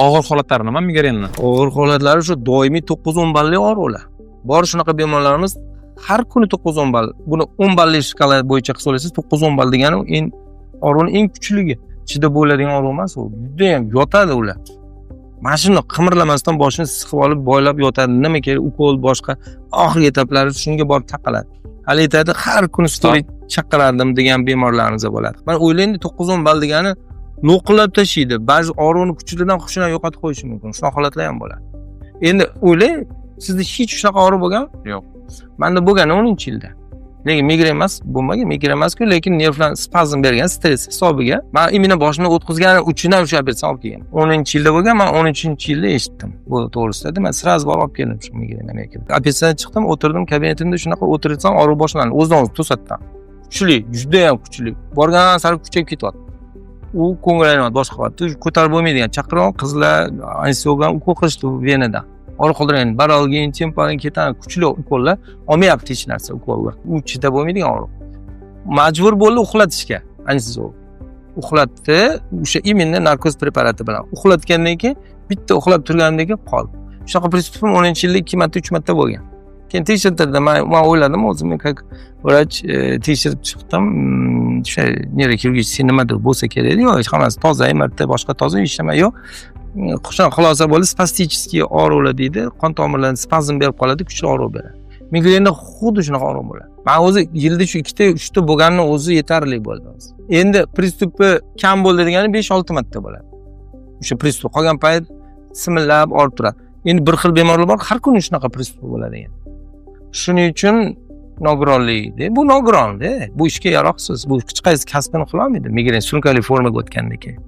Og'ir holatlari nima migrenni? Og'ir holatlari shu doimiy 9-10 balli og'riqlar. Bor shunaqa bemorlarimiz, har kuni 9-10 ball. Buni 10 balli shkala bo'yicha hisoblasangiz, 9-10 ball degani eng og'riqni eng kuchligi. Chidab bo'ladigan og'riq emas u. Judayam yotadi ular. Mana shuni qimirlamasdan boshini siqib olib, boylab yotadi. Nima kerak, ukol, boshqa oxirgi etaplari shunga borib taqaladi. Hali aytadi, har kuni скорый chaqirardim degan bemorlarimiz bo'ladi. Man o'ylayman, 9-10 ball degani lo'qillab tashlaydi. Ba'zi og'riqni kuchlidan hushini yo'qotib qo'yishi mumkin. Shunaqa holatlar ham bo'ladi. Endi o'ylang, sizda hech shunaqa og'riq bo'lgan? Yo'q. Manda bo'lgan 10-yilda. Lekin migren emas, bo'lmagan, migren emasku, lekin nervlar spazm bergan stress hisobiga. Man именно boshimdan o'tkazgani uchun ham o'sha operatsiyani olib kelgan. 10-yilda bo'lgan, man 13-yilda eshitdim bu to'g'risida. Man сразу borib olib keldim shu migren Amerikada. Operatsiyadan chiqdim, o'tirdim kabinetimda, shunaqa o'tirsam, og'riq boshlandi. O'zidan o'zi to'satdan. Kuchli, juda ham kuchli. Borgan sari kuchayib ketyapti. U ko'ngil ayniyapti, boshqa holatda ko'tarib bo'lmaydigan. Chaqirib, qizlar anesteziolog ukol qilishdi venadan. Og'riq qoldirgan, baralgin, tempalin ketadi, kuchli ukollar, olmayapti hech narsa ukollar. U chidab bo'lmaydigan og'riq. Majbur bo'ldi uxlatishga anesteziolog. Uxlatdi, o'sha именно narkoz preparati bilan. Uxlatgandan keyin, bitta uxlab turgandan keyin qoldi. Shunaqa приступ im 10-yilda 2 marta, 3 marta bo'lgan. Keyin tekshirtirdim. Man o'yladim o'zim, как vrach tekshirib chiqdim. O'sha нейрохирургический nimadir bo'lsa kerak. Yo'q, hammasi toza, MRT, boshqa toza, hech nima yo'q. Shunaqa xulosa bo'ldi, спастический og'riqlar deydi, qon tomirlarini spazm berib qoladi, kuchli og'riq beradi. Migrenda xuddi shunaqa og'riq bo'ladi. Man o'zi yilda shu ikkita, uchta bo'lganini o'zi yetarli bo'ldi. Endi приступ i kam bo'ldi degani 5-6 marta bo'ladi. O'sha приступ qolgan payt simillab og'rib turadi. Endi bir xil bemorlar bor, har kuni shunaqa приступ bo'ladigan. Shuning uchun nogironlikda, bu nogironda, bu ishga yaroqsiz, bu hech qaysi kasbini qilolmaydi migren surunkali formaga o'tgandan keyin.